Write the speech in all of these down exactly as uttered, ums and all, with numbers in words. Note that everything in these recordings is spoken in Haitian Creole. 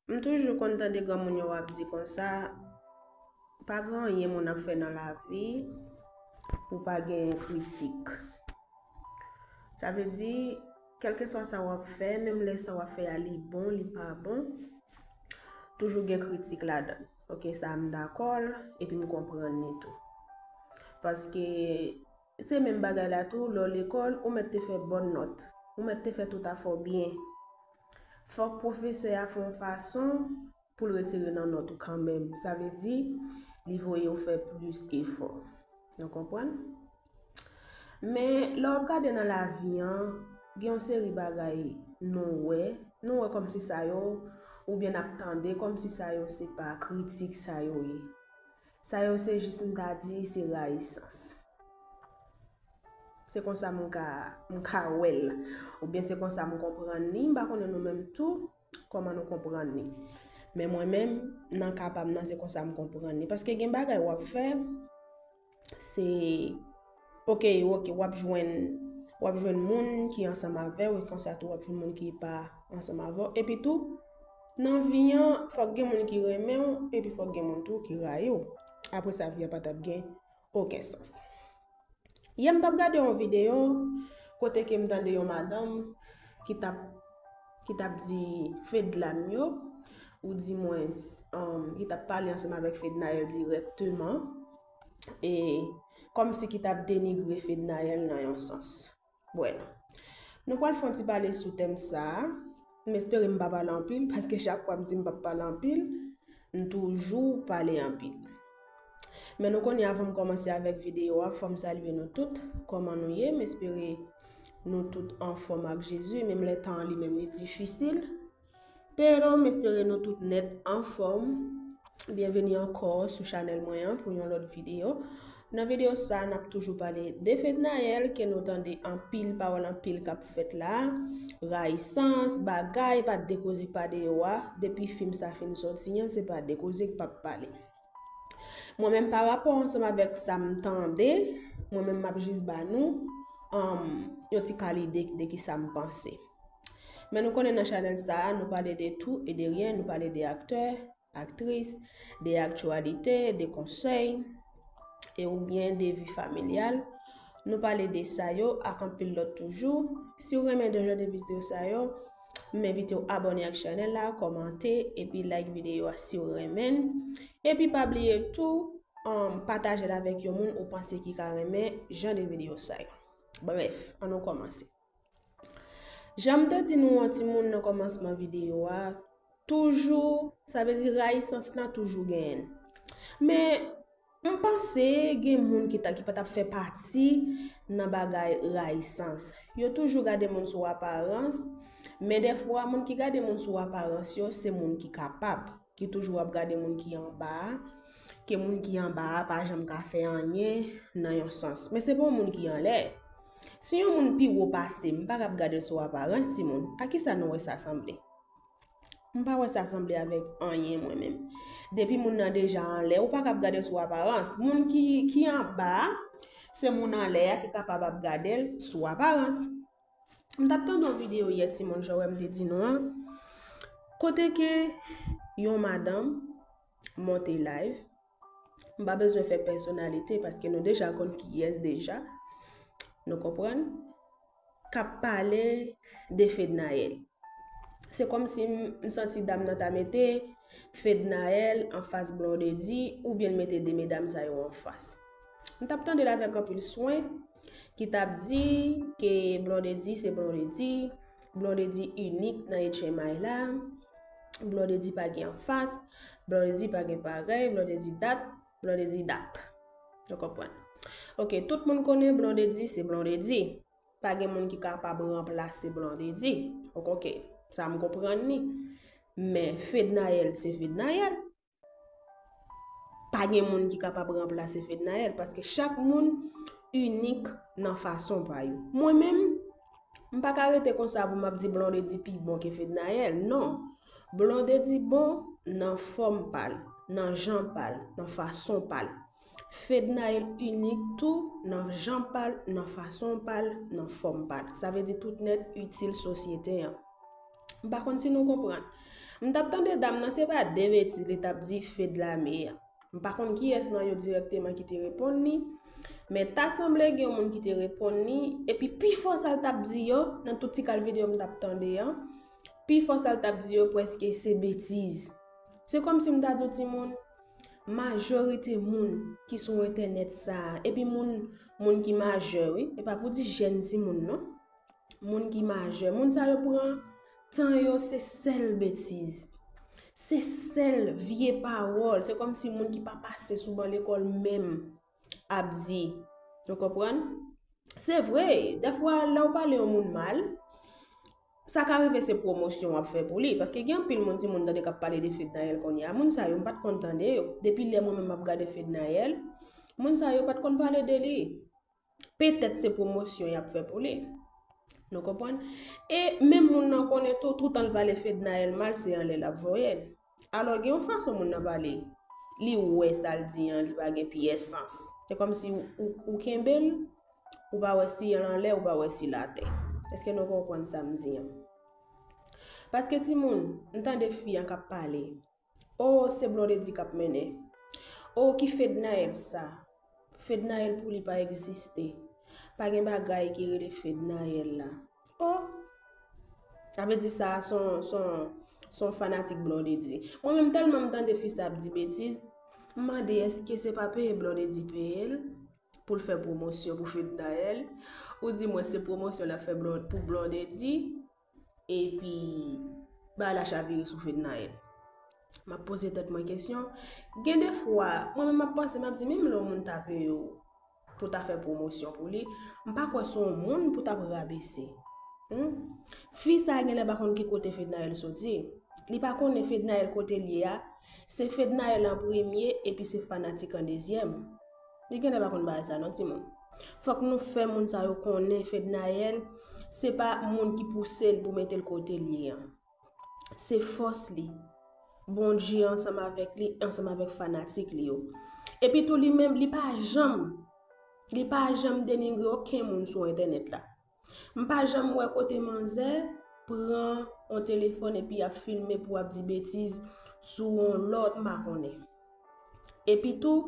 M toujou konn tande granmoun yo ap di konsa, pa gen anyen moun ap fè nan lavi pou pa gen kritik. Sa vle di, kèlkeswa sa w ap fè, menm lè sa w ap fè a li bon, li pa bon, toujou gen kritik ladan. Ok, sa a m dakò l, epi m konprann li tou. Paske se menm bagay la tou, lè w lekòl, ou mèt te fè bòn nòt, ou mèt te fè tout afè w byen. Fòk pwofesè a fè yon fason pou l retire nan nòt ou kanmenm. Sa vle di, li voye w fè plis efò. Nou konprann? Men, lè w ap gade nan lavi an, gen yon seri bagay nou wè, nou wè kòmsi sa yo, oubyen n ap tande kòmsi sa yo se pa kritik sa yo ye. Sa yo se jis, m ta di, se rayisans. Se konsa m ka, m ka wè l. Oubyen se konsa m konprann li. M pa konnen nou menm tou, kòman nou konprann li. Men mwen menm, nan ka pa m nan, se konsa m konprann li. Paske gen bagay w ap fè, se, ok, ok, w ap jwenn, w ap jwenn moun ki ansanm avè w, e konsa tou w ap jwenn moun ki pa ansanm avè w. Epi tou, nan vi an, fòk gen moun ki renmen w, epi fòk gen moun tou ki rayi w. Apre sa, vi a pa t ap gen okenn sans. Yè m t ap gade yon videyo kote ke m tande yon madanm ki t ap, ki t ap di Fedna m yo, ou di mwens, um, ki t ap pale ansanm avèk Fednaelle dirèkteman, e kòmsi ki t ap denigre Fednaelle nan yon sans. Bueno, nou pral fè yon ti pale sou tèm sa a. M espere m pa pale anpil, paske chak fwa m di m p ap pale anpil, m toujou pale anpil. Men nou konnen, avan m kòmanse avèk videyo a, fò m salye nou tout. Kòman nou ye? M espere nou tout anfòm ak Jezi, menm lè tan an li menm li difisil. Pero, m espere nou tout nèt anfòm. Byenveni ankò sou chanèl mwen an pou yon lòt videyo. Nan videyo sa, n ap toujou pale de Fednaelle, ke nou tande anpil pawòl anpil k ap fèt la, rayisans, bagay, pa de koze k pa deyò a. Depi fim sa fin sòti an, se pa de koze k p ap pale. Mwen menm, pa rapò ansanm avèk sa m tande, mwen menm, m ap jis ba nou, um, yon ti ka lide de ki sa m panse. Men nou konnen nan chanèl sa a, nou pale de tout e de ryen, nou pale de aktè, aktris, de aktyalite, de konsèy, e oubyen de vi familyal. Nou pale de sa yo ak anpil lòt toujou. Si w renmen de jan de videyo sa yo, m envite w abòne ak chanèl la, kòmante, epi like videyo a si w renmen l. Epi pa bliye tou, um, pataje l avèk yon moun ou panse ki ka renmen jan de videyo sa yo. Brèf, ann nou kòmanse. Jan m te di nou yon timoun nan kòmansman videyo a, toujou, sa vle di rayisans lan toujou genyen l. Men, m panse gen moun ki ta, ki pa t ap fè pati nan bagay rayisans. Yo toujou gade moun sou aparans, men dèfwa moun ki gade moun sou aparans yo, se moun ki kapab, ki toujou ap gade moun ki anba a, ke moun ki anba a pa janm ka fè anyen nan yon sans. Men se pa yon moun ki anlè. Si yon moun pi wo pase m, m pa ka ap gade l sou aparans, timoun. A kisa nou wè sa sanble? M pa wè sa sanble avèk anyen, mwen menm. Depi moun nan deja anlè, ou pa ka ap gade l sou aparans. Moun ki, ki anba a, se moun anlè a ki kapab ap gade l sou aparans. M t ap tande yon videyo yè, timoun, jan w wè m te di nou an. Kote ke yon madanm monte live. M pa bezwen fè pèsonalite paske nou deja konn kiyès deja. Nou konprann? K ap pale de Fednaelle. Se kòmsi m, m santi dam nan ta mete Fednaelle anfas Blondedy oubyen l mete de medam sa yo anfas. M t ap tande l avèk anpil swen ki t ap di ke Blondedy se Blondedy, Blondedy inik nan H M I la, Blondedy pa gen anfas, Blondedy pa gen parèy, Blondedy dat, Blondedy dat. Ou konprann? Ok, tout moun konnen Blondedy se Blondedy. Pa gen moun ki kapab ranplase Blondedy. Ok, ok. Sa m konprann li. Men Fednaelle se Fednaelle. Pa gen moun ki kapab ranplase Fednaelle, paske chak moun inik nan fason pa yo. Mwen menm, m pa ka rete konsa pou m ap di Blondedy pi bon ke Fednaelle. Non. Blondedy bon nan fòm pa l, nan jan pa l, nan fason pa l. Fednaelle inik tou nan jan pa l, nan fason pa l, nan fòm pa l. Sa vle di tout nèt itil sosyete an. M pa konn si nou konprann. M t ap tande dam nan, se pa de betiz li t ap di Fedlame a. M pa konn kiyès nan yo dirèkteman ki te reponn li, men ta sanble gen yon moun ki te reponn li, epi pifò sa l t ap di yo, nan tout ti kal videyo m t ap tande an, pifò sa l t ap di yo prèske se betiz. Se kòmsi m ta di w timoun, majorite moun ki sou entènèt sa a, epi moun, moun ki majè, wi, e pa pou di jèn timoun, non. Moun ki majè, moun sa yo pran tan yo, se sèl betiz. Se sèl vye pawòl. Se kòmsi moun ki pa pase sou ban lekòl menm ap di. Nou konprann? Se vre, dèfwa, lè w pale yon moun mal, sa ka rive se pwomosyon w ap fè pou li. Paske gen anpil moun, timoun tande k ap pale de Fednaelle kounye a. Moun sa yo, m pa t konn tande yo. Depi lè mwen menm m ap gade Fednaelle, moun sa yo pa t konn pale de li. Petèt se pwomosyon y ap fè pou li. Nou konprann? E menm moun nan konnen tou, toutan l pale Fednaelle mal, se anlè l ap voye l. Alò, gen yon fason moun nan pale, li wè sa l di an, li pa gen pyès sans. Se kòmsi ou, ou, ou kenbe l, ou pa wè si l anlè, ou pa wè si l atè. Èske nou konprann sa m di an? Paske timoun, m tande fi an k ap pale. Oh, se Blondedy k ap mennen. Oh, ki Fednaelle sa? Fednaelle pou li pa egziste. Pa gen bagay ki rele Fednaelle la. Oh! Sa vle di sa, se yon, se yon, se yon fanatik Blondedy. Mwen menm, tèlman m tande fi sa ap di betiz, m mande èske se pa peye Blondedy peye l pou l fè pwomosyon pou Fednaelle? Ou di mwen se pwomosyon l ap fè Blon-, pou Blondedy? Epi, bagay la chavire sou Fednaelle. M ap poze tèt mwen kesyon. Gen de fwa, mwen menm m ap panse, m ap di, menm lè yon moun ta peye w pou ta fè pwomosyon pou li, m pa kwè se yon moun pou t ap rabese. Hmm? Fi sa a genlè pa konn ki kote Fednaelle soti. Li pa konnen Fednaelle kote l ye a, se Fednaelle an premye, epi se fanatik an dezyèm. Li genlè pa konn bagay sa non, timoun. Fòk nou fè moun sa yo konnen Fednaelle, se pa moun ki pouse l pou mete l kote l ye an. Se fòs li. Bondye ansanm avèk li, ansanm avèk fanatik li yo. Epi tou, li menm, li pa janm, li pa janm denigre okenn moun sou entènèt la. M pa janm wè kote manzè pran yon telefòn epi ap filme pou ap di betiz sou yon lòt, m pa konnen. Epi tou,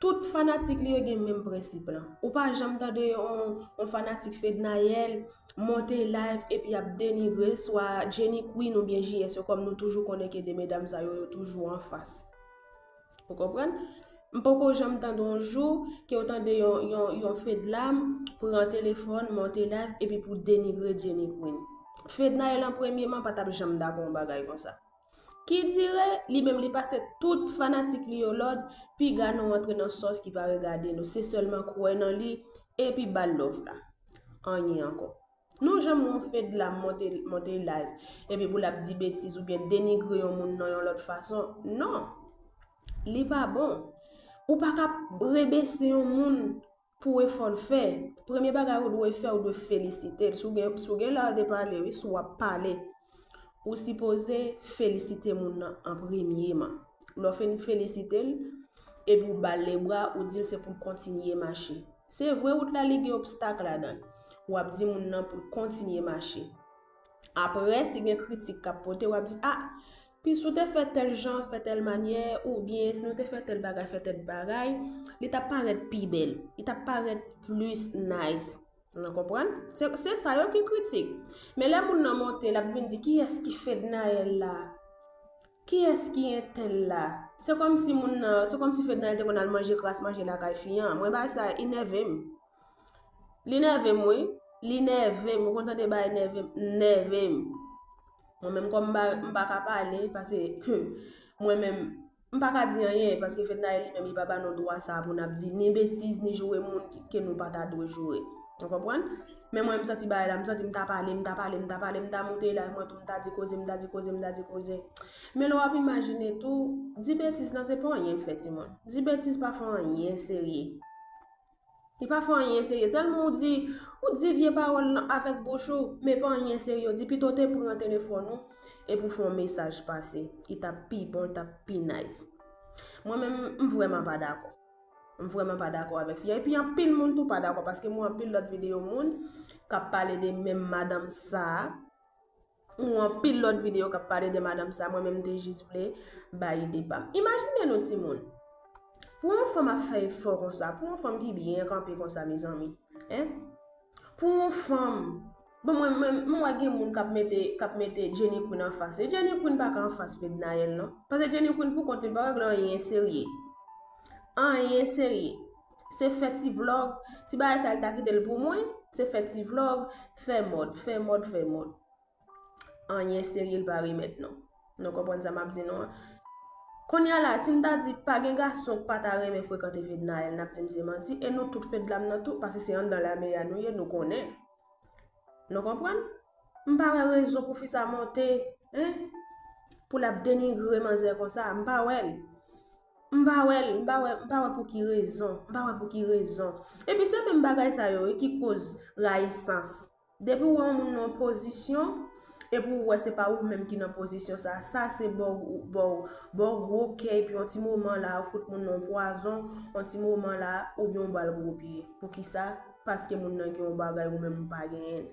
tout fanatik li yo gen menm prensip lan. Ou pa janm tande yon, yon fanatik Fednaelle monte live epi ap denigre swa Jenny Queen oubyen J S yo, kòm nou toujou konnen ke de medam sa yo, yo toujou anfas. Ou konprann? M poko janm tande yon jou ke w tande yon, yon, yon Fedlam pran telefòn, monte live, epi pou denigre Jenny Queen. Fednaelle an premyeman pa t ap janm dakò yon bagay konsa. Ki dire, li menm li pase tout fanatik li yo lòd, piga nou antre nan sòs ki pa regade nou, se sèlman kwè nan li, epi ba l love la. Anyen ankò. Nou janm wè yon Fedlam monte, monte live, epi pou l ap di betiz oubyen denigre yon moun nan yon lòt fason? Non. Li pa bon. Ou pa ka rebese yon moun pou efò l fè. Premye bagay ou dwe fè, ou dwe felisite l. Si w gen, si w gen lè de pale, wi, si w ap pale, ou sipoze felisite moun nan an premyeman. Lè w fin felisite l, epi w ba l lebra, ou di l se pou l kontinye mache. Se vre, wout la, li gen obstak ladan l. W ap di moun nan pou l kontinye mache. Apre, si gen kritik k ap pote, w ap di, a, pi si w te fè tèl jan, fè tèl manyè, oubyen si nou te fè tèl bagay, fè tèl bagay, li t ap parèt pi bèl, li t ap parèt plis nice. Nou konprann? Se, se sa yo ki kritik. Men lè moun nan monte, l ap vin di, kiyès ki Fednaelle la? Kiyès ki entèl la? Se kòmsi moun nan, se kòmsi Fednaelle te konn al manje kras manje lakay fi an. Mwen, bagay sa enève m. Li nève m, wi. Li nève m. Ou konn tande bagay nève m? Nève m. Mwen menm, kòm m pa, m pa ka pale, paske mwen menm, m pa ka di anyen, paske Fednaelle li menm, li pa ba nou dwa sa pou n ap di ni betiz, ni joure moun ki, ke nou pa ta dwe joure. Ou konprann? Men mwen, m santi bagay la, m santi m ta pale, m ta pale, m ta pale, m ta monte live mwen tou, m ta di koze, m ta di koze, m ta di koze. Men lè w ap imajine tou, di betiz lan se pa anyen l fè, timoun. Di betiz pa fè anyen serye. Li pa fè anyen serye. Sèlman ou di, ou di vye pawòl nan avèk bouch ou, men pa anyen serye. Ou di pito w te pran telefòn ou epi w fè yon mesaj pase. Li t ap pi bon, li t ap pi nice. Mwen menm, m vrèman pa dakò. M vrèman pa dakò avèk fi a. Epi anpil moun tou pa dakò, paske m wè anpil lòt videyo moun k ap pale de menm madanm sa a. Ou anpil lòt videyo k ap pale de madanm sa, mwen menm m te jis vle bay ide pa m. Imajine nou timoun. Pou yon fanm ap fè efò konsa, pou yon fanm ki byen kanpe konsa, mezanmi, en? Pou yon fanm, bon, mwen, mwen, mwen wè gen moun k ap mete, k ap mete Jenny Queen anfas. E Jenny Queen pa ka anfas Fednaelle, non. Paske Jenny Queen pou kont li, li pa regle anyen serye. Anyen serye. Se fè ti vlòg, ti bagay sa li ta kite l pou mwen, se fè ti vlòg, fè mòd, fè mòd, fè mòd. Anyen serye l pa remèt non. Nou konprann sa m ap di nou an? Kounye a la, si m ta di pa gen gason k pa ta renmen frekante Fednaelle, n ap di m se manti, e nou tout Fedlam nan tou, paske se anndan lame a nou ye, nou konnen. Nou konprann? M pa wè rezon pou fi sa monte, en? Pou l ap denigre manzè konsa, m pa wè l. M pa wè l, m pa wè, m pa wè pou ki rezon, m pa wè pou ki rezon. Epi se menm bagay sa yo wi ki koz rayisans. Depi w wè yon moun nan yon pozisyon, epi w wè se pa ou menm ki nan pozisyon sa, sa se ba w, ba w, ba w gwo kè, epi yon ti moman la, ou fout moun nan yon pwazon, yon ti moman la, oubyen yon bal gwo pye. Poukisa? Paske moun nan gen yon bagay ou menm ou pa genyen l.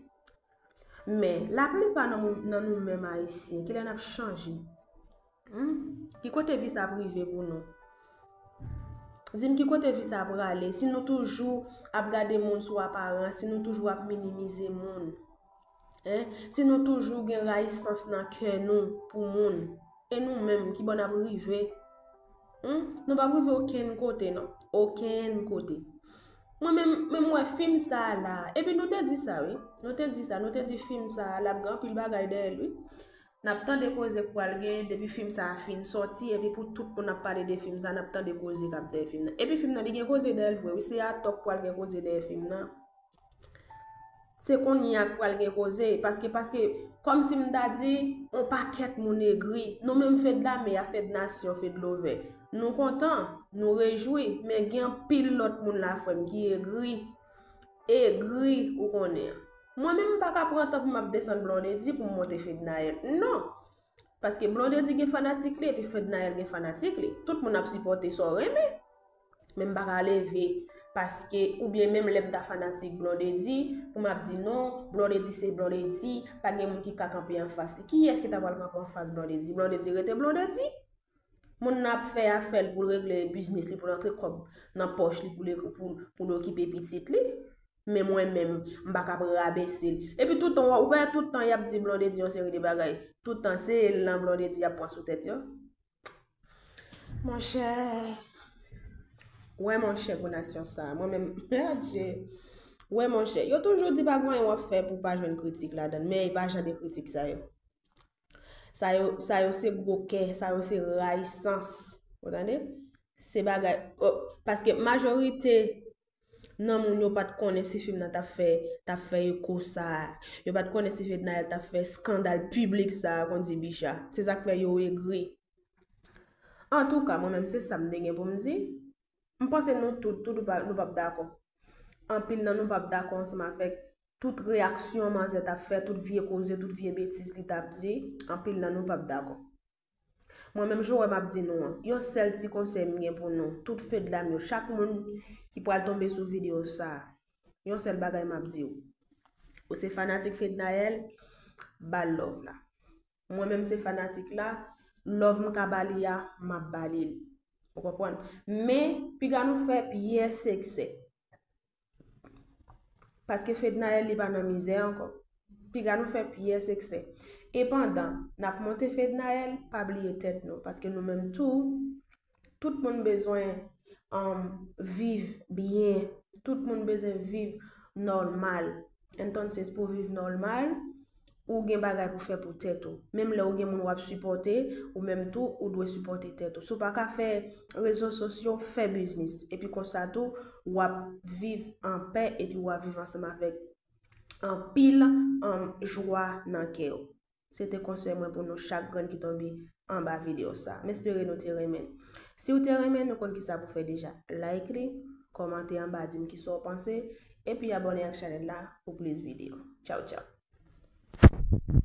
Men, laplipa nan moun, nan nou menm Ayisyen, kilè n ap chanje? Hmm? Ki kote vi sa ap rive pou nou? Di m ki kote vi sa ap prale? Si nou toujou ap gade moun sou aparans, si nou toujou ap minimize moun, en? Si nou toujou gen rayisans nan kè nou pou moun, e nou menm, ki bò n ap rive? Hmm? Nou p ap rive okenn kote, non. Okenn kote. Mwen menm, menm wè fim sa a la. Epi nou te di sa, wi. Nou te di sa, nou te di fim sa a, l ap gen anpil bagay dèyè l, wi. N ap tande koze k pral gen depi fim sa a fin sòti, epi pou tout moun ap pale de fim sa a, n ap tande koze k ap dèyè fim nan. Epi fim nan, li gen koze dèyè l vre, wi. Se atò k pral gen koze dèyè fim nan. Se kounye a k pral gen koze, paske, paske, kòmsi m ta di, on pakèt moun egri. Nou menm Fed lame a, Fed nasyon, Fed lovè. Nou kontan, nou rejwi, men gen anpil lòt moun la, frè m, ki egri. Egri, ou konnen. Mwen menm, m pa ka pran tan pou m ap desann Blondedy pou m monte Fednaelle. Non! Paske Blondedy gen fanatik li, epi Fednaelle gen fanatik li. Tout moun ap sipòte sa w renmen. Men m pa ka leve, paske, oubyen menm lè m ta fanatik Blondedy, pou m ap di non, Blondedy se Blondedy, pa gen moun ki ka kanpe anfas li. Kiyès ki ta pral kanpe anfas Blondedy? Blondedy rete Blondedy. Moun nan ap fè afè l pou l regle biznis li, pou l antre kòb nan pòch li, pou l, pou, pou l okipe pitit li. Men mwen menm, m pa ka rabese l. Epi tout tan, ou pa wè tout tan y ap di Blondedy yon seri de bagay. Tout tan, se l nan Blondedy y ap pran sou tèt yo. Monchè, wè monchè pou nasyon sa. Mwen menm, adje. Wè monchè, yo toujou di pa gen anyen w ap fè pou pa jwenn kritik ladan l, men e pa jan de kritik sa yo. Sa yo, sa yo se gwo kè, sa yo se rayisans. Ou tande? Se bagay, o, paske majorite nan moun yo pa t konnen si fim nan t ap fè, t ap fè eko sa a. Yo pa t konnen si Fednaelle t ap fè eskandal piblik sa a, kon di Bicha. Se sa k fè yo egri. Antouka, mwen menm se sa m te gen pou m di. M panse nou tout, tout nou pa, nou p ap dakò. Anpil nan nou p ap dakò ansanm avèk tout reyaksyon manzè t ap fè, tout vye koze, tout vye betiz li t ap di, anpil nan nou p ap dakò. Mwen menm jan w wè m ap di nou an, yon sèl ti konsèy m gen pou nou, tout Fedlam yo, chak moun ki pral tonbe sou videyo sa a, yon sèl bagay m ap di w. Ou se fanatik Fednaelle, ba l love la. Mwen menm se fanatik la, love m ka ba li a, m ap ba li l. Ou konprann? Men, piga nou fè pyès eksè. Paske Fednaelle li pa nan mizè ankò. Piga nou fè pyès eksè. E pandan n ap monte Fednaelle, pa bliye tèt nou. Paske nou menm tou, tout moun bezwen, um, viv byen. Tout moun bezwen viv nòmal. Entonces, pou viv nòmal, ou gen bagay pou fè pou tèt ou. Menm lè ou gen moun w ap sipòte, ou menm tou, ou dwe sipòte tèt ou. Si w pa ka fè rezo sosyo, fè biznis. Epi konsa tou, w ap viv an pè, epi w ap viv ansanm avèk anpil, um, jwa nan kè w. Se te konsèy mwen pou nou chak grenn ki tonbe anba videyo sa. M espere nou te renmen. Si w te renmen, nou konn kisa pou fè deja. Like li, kòmante anba, di m kisa w panse, epi abòne ak chanèl la pou plis videyo. Tchaw, tchaw.